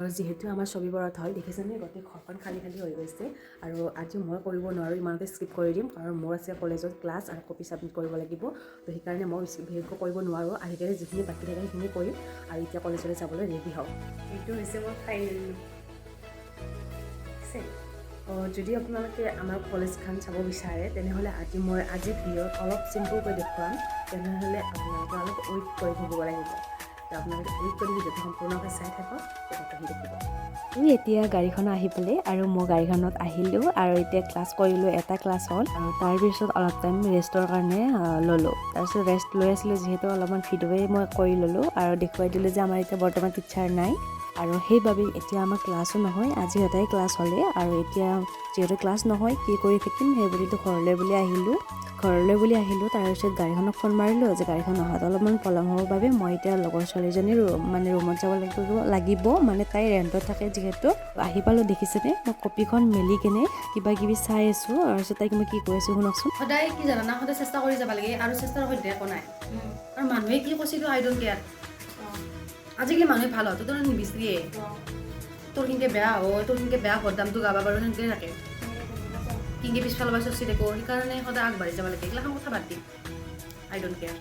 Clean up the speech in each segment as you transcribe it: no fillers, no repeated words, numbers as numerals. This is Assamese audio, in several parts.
আৰু যিহেতু আমাৰ ছবি বৰত হয়, দেখিছেনে, গোটেই ঘৰখন খালী খালী হৈ গৈছে। আৰু আজি মই কৰিব নোৱাৰোঁ, ইমানতে স্কিপ কৰি দিম, কাৰণ মোৰ আছে কলেজত ক্লাছ আৰু কপি ছাবমিট কৰিব লাগিব। তো সেইকাৰণে মই বিশেষকৈ কৰিব নোৱাৰোঁ। আজিকালি যিখিনি বাকী থাকে, সেইখিনি কৰিম আৰু এতিয়া কলেজলৈ যাবলৈ ৰেডি হওঁ। এইটো হৈছে মোৰ ফাইনেল লুক, দেখিছে। যদি আপোনালোকে আমাৰ কলেজখন চাব বিচাৰে, তেনেহ'লে আজি মই আজি ভিডিঅ'ত অলপ চিম্পুলকৈ দেখুৱাম। তেনেহ'লে আপোনালোকে অলপ ৱেইট কৰি থাকিব লাগিব। তো আপোনালোকে ৱেইট কৰি ভিডিঅ'টো সম্পূৰ্ণকৈ চাই থাকক, তেনেকৈ দেখিব। এতিয়া গাড়ীখন আহি পালে আৰু মই গাড়ীখনত আহিলোঁ আৰু এতিয়া ক্লাছ কৰিলোঁ। এটা ক্লাছ হ'ল আৰু তাৰপিছত অলপ টাইম ৰেষ্টৰ কাৰণে ল'লোঁ। তাৰপিছত ৰেষ্ট লৈ আছিলোঁ যিহেতু, অলপমান ভিডিঅ'য়ে মই কৰি ল'লোঁ আৰু দেখুৱাই দিলোঁ যে আমাৰ এতিয়া বৰ্তমান টিচাৰ নাই আৰু সেইবাবে এতিয়া আমাৰ ক্লাছো নহয়। আজি এটাই ক্লাছ হ'লে আৰু এতিয়া যিহেতু ক্লাছ নহয়, কি কৰি থাকিম, সেই বুলিতো ঘৰলৈ বুলি আহিলোঁ। ঘৰলৈ বুলি আহিলোঁ, তাৰপিছত গাড়ীখনক ফোন মাৰিলোঁ যে গাড়ীখন অহাত অলপমান পলম হ'বৰ বাবে মই এতিয়া লগৰ ছোৱালীজনীৰ মানে ৰুমত যাব লাগিব। মানে তাই ৰেণ্টত থাকে যিহেতু। আহি পালোঁ, দেখিছেনে, মই কপিখন মেলি কেনে কিবা কিবি চাই আছোঁ। তাৰপিছত তাইক মই কি কৈ আছোঁ, শুনকচোন। সদায় কি জানা, সদায় চেষ্টা কৰি যাব লাগে আৰু চেষ্টাৰ অসাধ্য একো নাই। আৰু মানুহে কি কৈছে, I don't care। আজিকালি মানুহে ভাল হোৱাটো তোৰ নিবিচাৰিয়ে। তোৰ কিনকে বেয়া হয়, তোৰ কিনকে বেয়া বদনামটো গাবা পাৰোঁ, সেনেকে থাকে। কিনকে পিছফালৰ পৰা চচি থাকোঁ। সেইকাৰণে সদায় আগবাঢ়ি যাব লাগে। এইগিলাখন কথা বাদ দি, I don't care।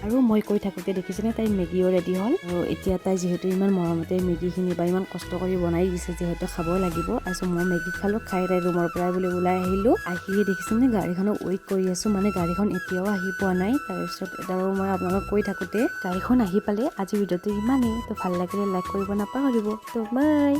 আৰু মই কৈ থাকোঁতে দেখিছেনে, তাইৰ মেগীও ৰেডি হ'ল। আৰু এতিয়া তাই যিহেতু ইমান মৰমতে মেগীখিনি বা ইমান কষ্ট কৰি বনাই দিছে যিহেতু, খাব লাগিব। তাৰপিছত মই মেগী খালোঁ। খাই তাই ৰুমৰ পৰাই বুলি ওলাই আহিলোঁ। আহি দেখিছেনে, গাড়ীখনক ৱেইট কৰি আছোঁ, মানে গাড়ীখন এতিয়াও আহি পোৱা নাই। তাৰপিছত আৰু মই আপোনালোকক কৈ থাকোঁতে গাড়ীখন আহি পালে। আজি ভিডিঅ'টো ইমানেই। তো ভাল লাগিলে লাইক কৰিব নাপাহৰিব। তো বাই।